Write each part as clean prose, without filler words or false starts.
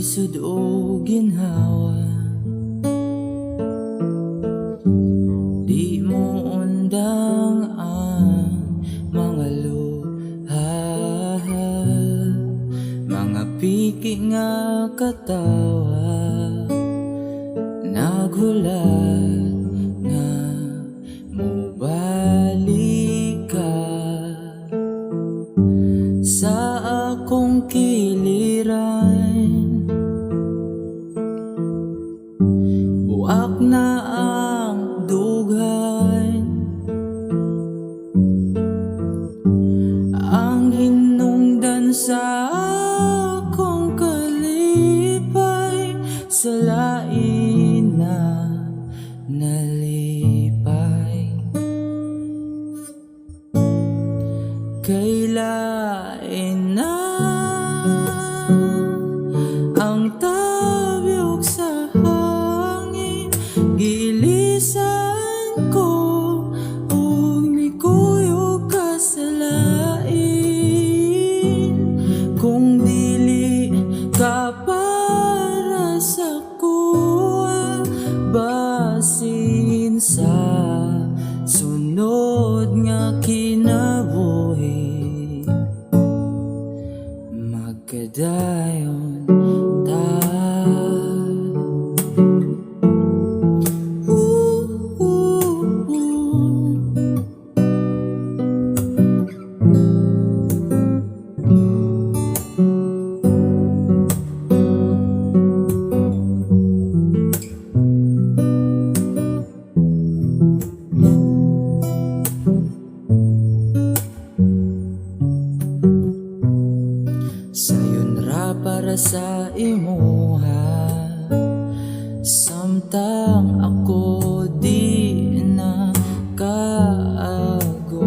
Lisod o ginhawa, di mo undang ang mga luha, mga piki nga katawa. Naghulat nga mubalik ka sa akong kiliran. Buak na ang dughan, ang hinungdan sa akong kalipay sa lain na nalipay. Kay lain na ang tabyog sa hangin, gilisan ko ug nikuyog ka sa lain. Kung dili ka para sa kuha, basin sa sunod nga kinabuhi magkadayon ta. Ooh, ooh, ooh. Sayon ra para sa imuha, samtang ako di na kaagwanta.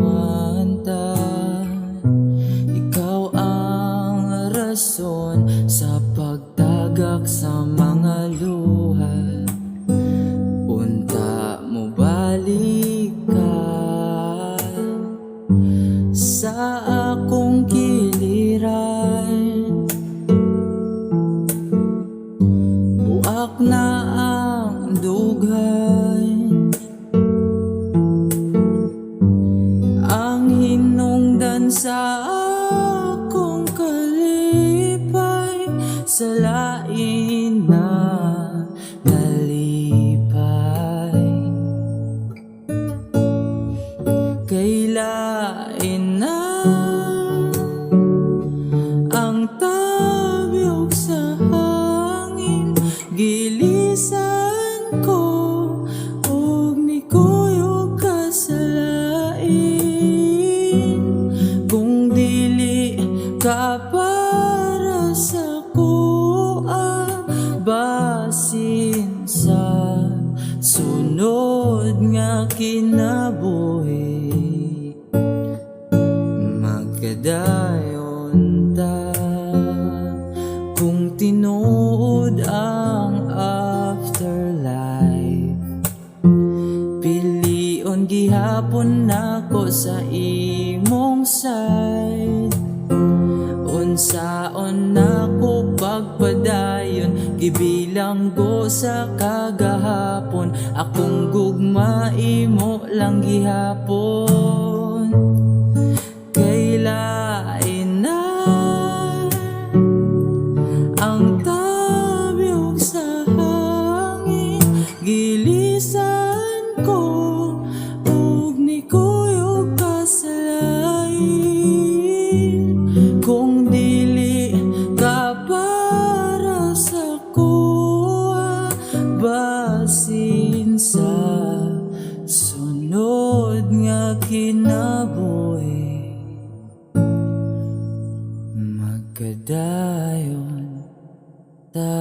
Ikaw ang rason sa pagtagak sa mga luha. Unta mo balik ka sa akong kiliran. Buak na ang dughan, ang hinungdan sa akong kalipay sa lain na nalipay. Kay lain na ang tabyog sa hangin, gilisan ko ug nikuyog ka sa lain. Kung dili ka para sa kuha, basin sa sunod nga kinabuhi magkadayon ta. Kung tinuod ang afterlife, pilion gihapon nako sa imong side. Unsaon nako pagpadayon, gibilang ko sa kagahapon. Akong gugma imo lang gihapon. Kay lain na ang tabyog sa hangin, gilisan ko ug nikuyog ka sa lain. Kung dili ka para sa kuha, basin sa sunod nga kinabuhi magkadayon ta.